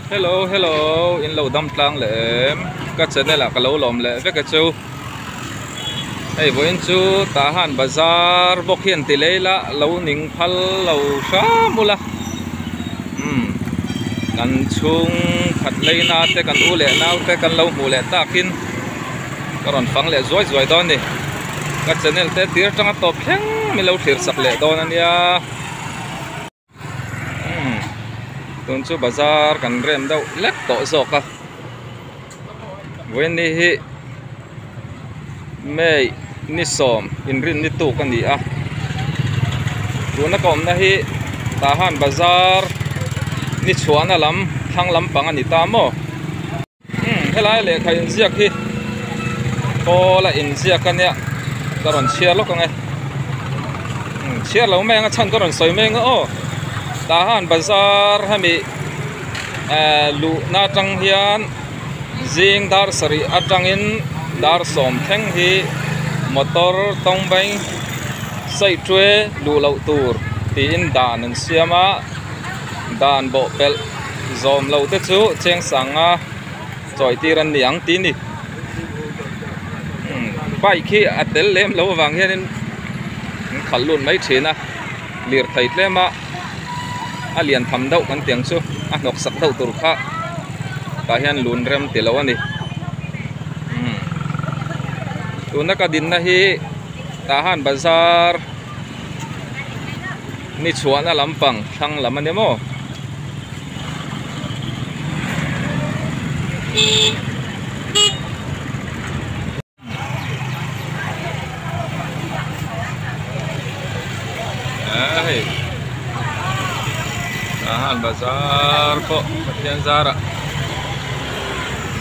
Hello hello in lo dam tlang leh em ka channel ah ka lo lawm leh vek a chu hei vawiin chu tah han bazar bawk hian ti lei la lo ning phal lo hram ula umm kan chhung khat leina te kan u leh nau te kan lo hmuh leh takin ka rawn fang leh zuai zuai dawn a ni ka channel te tir atanga tawp thleng min lo thlir sak leh dawn a nia. Umm tun chu bazar kan rem deuh lek tawh zawk a vawiin hi May ni sawm inrin ni tuk a ni a tuna ka awmna hi tah han bazar ni chhuahna lam thlang lampang a ni ta maw. Umm helai lehkha inziak hi kawl a inziak a nia ka rawn chhiar lawk ang e umm chhiar lo mai ang a chhan ka rawn sawi mai ang aw tah han bazar hemi ehh luhna atang hian zing dar sarih atangin dar sawm thleng hi motor tawng mai saihṭuai luh loh tur tiin dan an siam a dan bawhpelh. Zawm lo te chu cheng sanga chawi tir an ni ang tih a ni. Bike hi a tel lem lo avang hianin an khalh lut mai thin a, lirthei tlem a a lian tham deuh kan tih ang chu a hnawk sak deuh tur kha tah hian lun rem ti lo a ni. Tuna ka dinna hi tah han bazar. Ni chhuahna lampang thlang lam a ni maw? Hei tah han bazar pawh Pathian zarah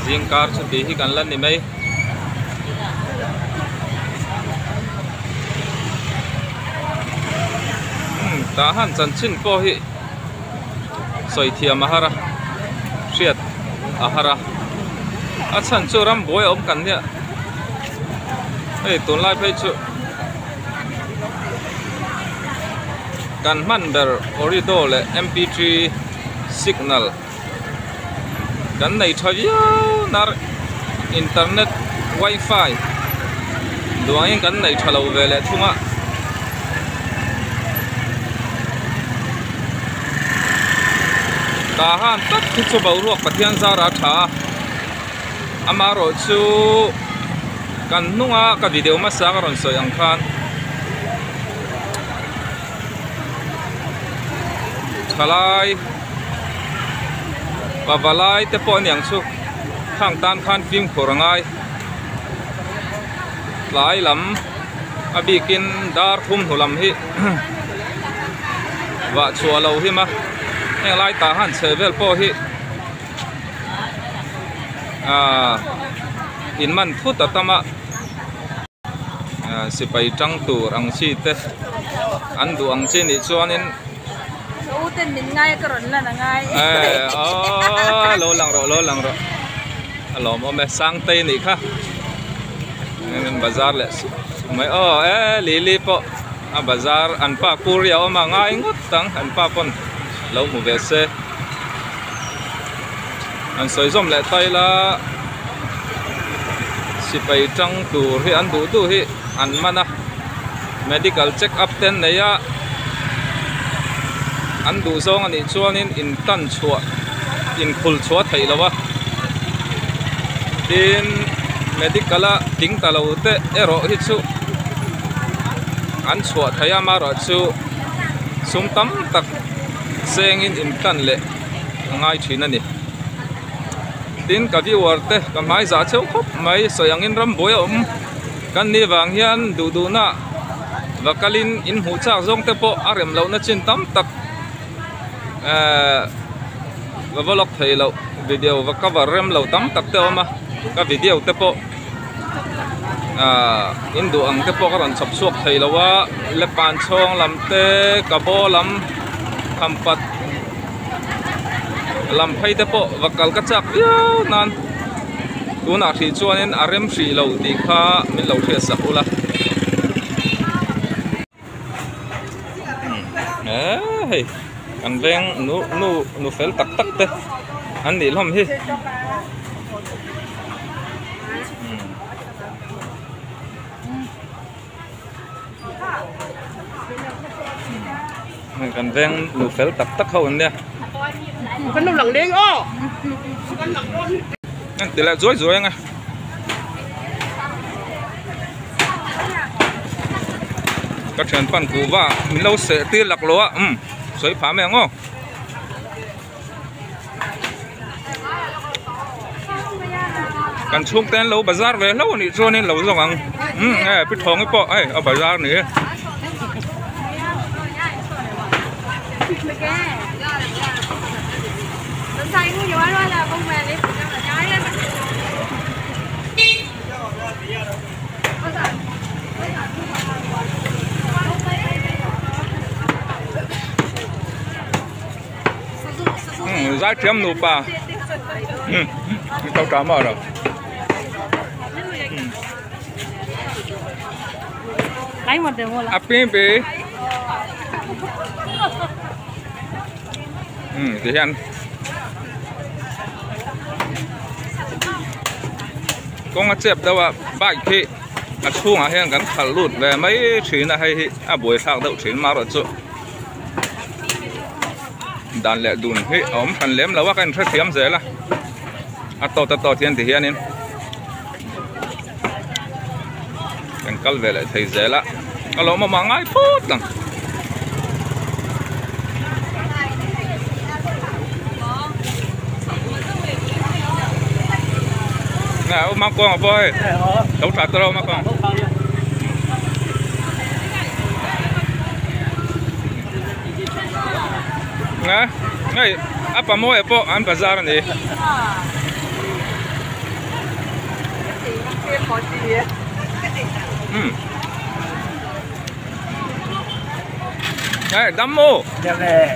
zingkar chu tih hi kan la ni mai. Tah han chanchin pawh hi sawi thiam a har a hriat a har a a chhan chu rambuai a awm kan nia hei tunlai phei chu kan hman ber orido leh mp three signal. Kan nei tha viau nar internet wifi duangin kan nei tha lo ve leh thung a. Tah han tak hi chu boruak Pathian zara tha a, amaherawh chu kan hnunga ka video hmasa ka rawn sawi ang khan thalai. Pavalai te pawh aniang chu khang tan khan fimkhur a ngai tlai lam a bikin dar thum hnu lam hi vah chhuah lo him a heng lai tah han chhe vel pawh hi ahh in man thut a tam a. Sipai tang tur ang chi te an duh ang chi nih chuanin U ten min ngai a ka rawn lan a ngai aw lo lang rawh lo lang rawh a lawmawm e Sangtei nih kha bazar leh mai aw e Lily pawh a bazar an pa kuri a awm a ngai ngawt ang an pa pawn lo hmu ve se an sawi zawm leh ta ila sipai tang tur hi an duh duh hi an man a medical check up te an nei a an duh zawng a nih chuanin in tan chhuah inkhul chhuah a theih loh a tin medical a tling ta lo te erawh hi chu an chhuah theih a amaherawhchu sum tam tak sengin in tan leh a ngai thin a ni tin ka viewer te ka hmai zah cheu khawp mai sawi angin rambuai a awm kan ni vang hian duh duhna va kalin in hmuh chak zawng te pawh a rem lohna chin tam tak ehh va vlog thei loh video va cover rem lo tam tak te a awm a ka video te pawh ahh in duh ang te pawh ka rawn chhawp chhuak thei lo a lepan chhawng lam te ka baw lam khampat lam phei te pawh va kal ka chak viau nan tunah hrih chuanin a rem hrih lo tih kha min lo hriat sak ula eee hei kan veng nu nu nu fel tak tak te. An nih hlawm hi. Hei kan veng nu fel tak tak ho an nia. An ti leh zuai zuai ang a. Ka thian pan kuhva min lo seh tir laklawh a umm sawi phah mai ang aw. Kan chhungte an lo bazar ve hlauh anih chuanin lo zawng ang umm hei pi thawngi pawh hei a bazar ni. Zaithiam nupa to ta maw lo a pi pi ti hian kawng a chep deuh a bike hi a chhungah hian kan khalh lut ve mai thin a hei hi a buaithlak deuh thin marawh chu. Dan leh dun hi a awm hran lem lo a ka inhrethiam zel a a tawt a tawt hian ti hianin kan kal ve leh thei zel a a lo awm a ngai phawt ang. Nè, ông mang con à voi. Đấu trả tôi đâu mang con. Nè, hei a pa mawi pawh an bazar a ni. Um. Hei dam maw?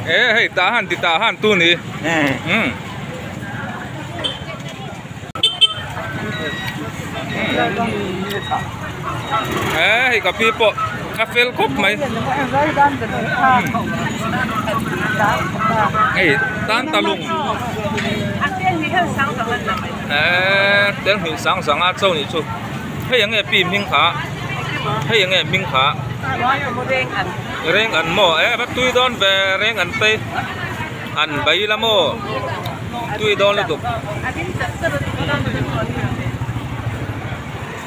E hei tah han ti tah han tu ni. Um. E hei ka pi pawh a fel khawp mai hei tan ta lung e tel hnih sang sanga cho nih chu hei enge pi hming kha hei enge hming kha reng an maw e va tui dawn ve reng an te. An bai la maw tui dawn lutuk.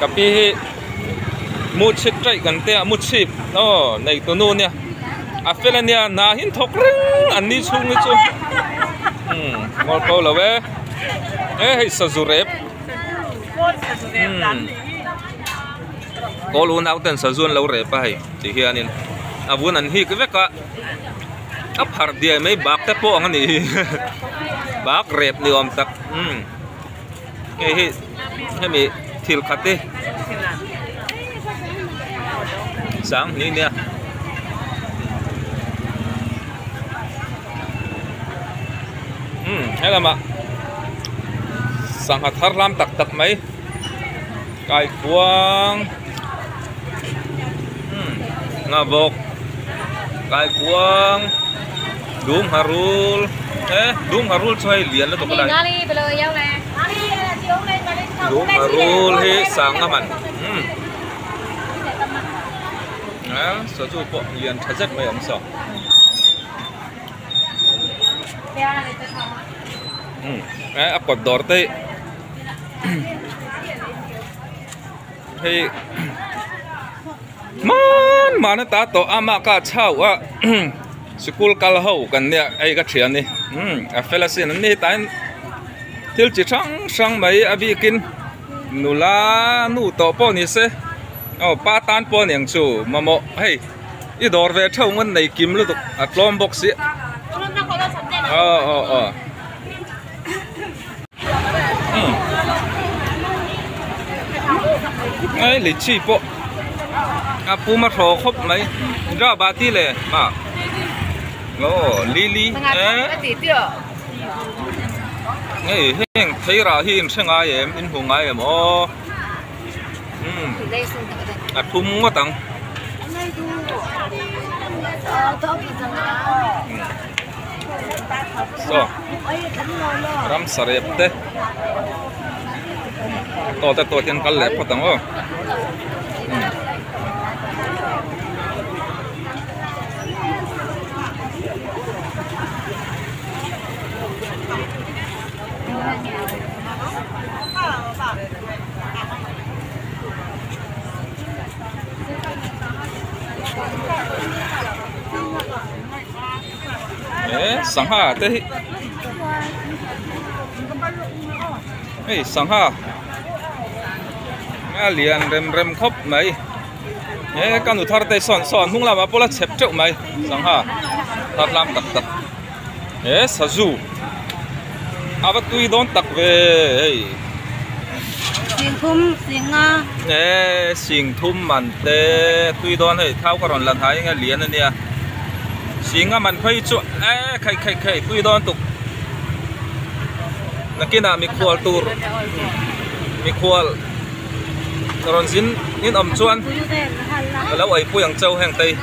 Ka pi hi mu chhit taih kan tia mu chhip aw nei tu nu nia a fel ania hna hi an thawk reng an ni chhung hi chu umm ngawl ko lo e e hei sazu rep umm kawl unau ten sazu an lo rep a hei ti hianin a vun an hik vek a. A pharh diai mai bak te pawh ang a nih hi bak rep ni awm tak umm hei hi hemi thil khat hi sang hnih nia umm helamah sangha thar lam tak tak mai kaikuang. Ngavawk kaikuang dum harul e dum harul chu hei lian lutuk a lai dum harul hi sanga man umm a saw chu pawh lian tha zet mai a awm saw umm e a kawt dawr te hi. Hei hman hman a ta tawh a mah ka chau a sikul kal ho kan nia hei ka thian ni umm a fel asin an ni tain thil chi hrang hrang mai a bikin nula nu tawh pawh ni se aw pa tan pawh a niang chu mamawh hei i dawr ve theuh ngan nei kim lutuk a tlawm bawk si aw aw aw. Hei litchi pawh a pum a thaw khawp mai ra bati le a aw lili hei heng thei rah hi in hre ngai em in hmu ngai em aw umm a thum ngawt ang. Saw ramsa rep te tawt a tawt hian kal leh phawt ang aw. He sangha te hi hei sangha a lian rem rem khawp mai he ka nu thar te sawn sawn hnung lamah pawh la chep teuh mai sangha thar lam tak tak he sazu a va tui dawn tak ve hei singthum singa he singthum man te tui dawn hei thau ka rawn la hnai eng a lian a nia singa man phei chu e khai khai khai tui dawn tuk nakinah mikhual tur mikhual rawn zin in awm chuan ka lo eipui ang cheu heng te hi.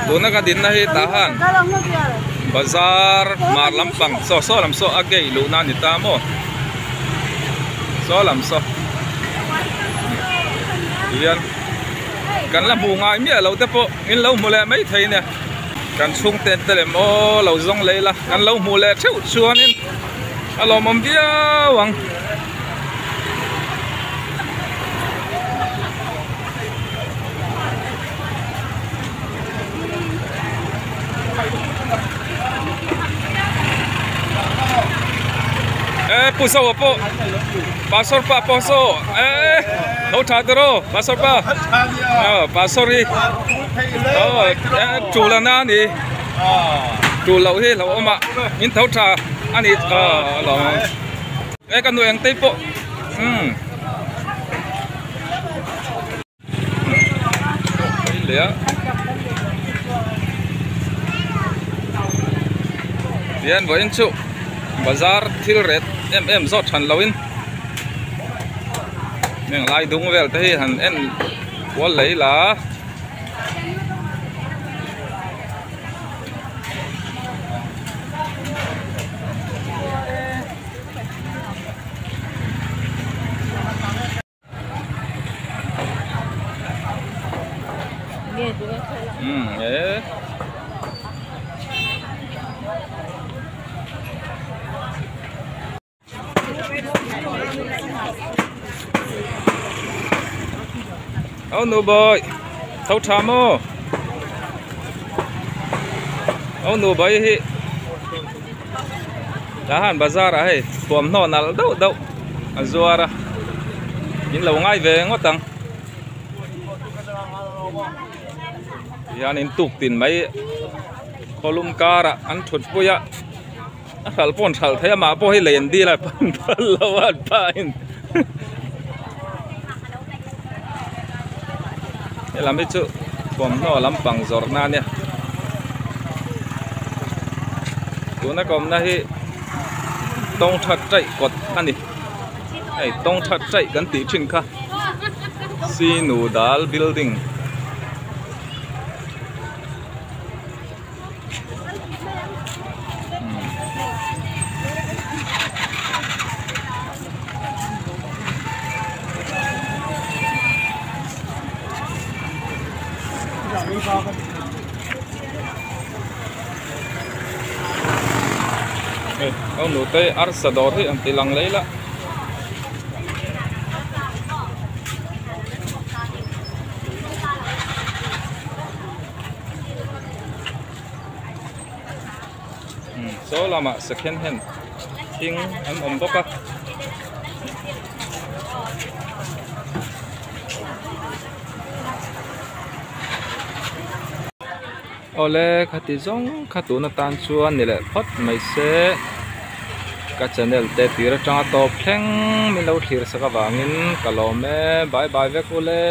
Tuna ka dinna hi tah han bazar mar lampang saw saw lam saw a gate luhna a ni ta maw saw lam saw tihian kan la hmuh ngai miah loh te pawh in lo hmu leh maithei nia. Kan chhungte te lem aw lo zawng leh ila kan lo hmuh leh theuh chuanin a lawmawm viau ang. E pu Zoa pawh pastor pa pawh saw e lo tha ta rawh pastor pa pastor hi. Tul a na a ni tul loh hi hlauh awm a min tho tha a ni e ka nu eng te pawh umm leh a tihian vawiin chu bazar thil ret em em zawt than loin heng lai dung vel te hi han en kual lei la. Um e Ô nu bawih tho tha maw Ô nu bawih hi tah han bazar ah hei thuamhnaw nalh deuh deuh a zuar a in lo ngai ve ngawt ang tihianin tuk tin mai khawlum karah an thut pui a. A hralh pawh an hralh thei a mah pawh hi lei an dil a pan phal lo a an pa in helam hi chu thuamhnaw lampang zawrhna a nia tuna ka awmna hi tawng that taih kawt a ni hei tawng that taih kan tih thin kha sinu dal building. Hei nu te arsa dawr hi an ti lang lei la. Saw lamah second hand thing an awm bawk a. Awle khati zawng kha tun atan chuan ni leh phawt mai se ka channel te tir atanga tawp thleng min lo thlir sak avangin ka lawm e bye bye vek ule.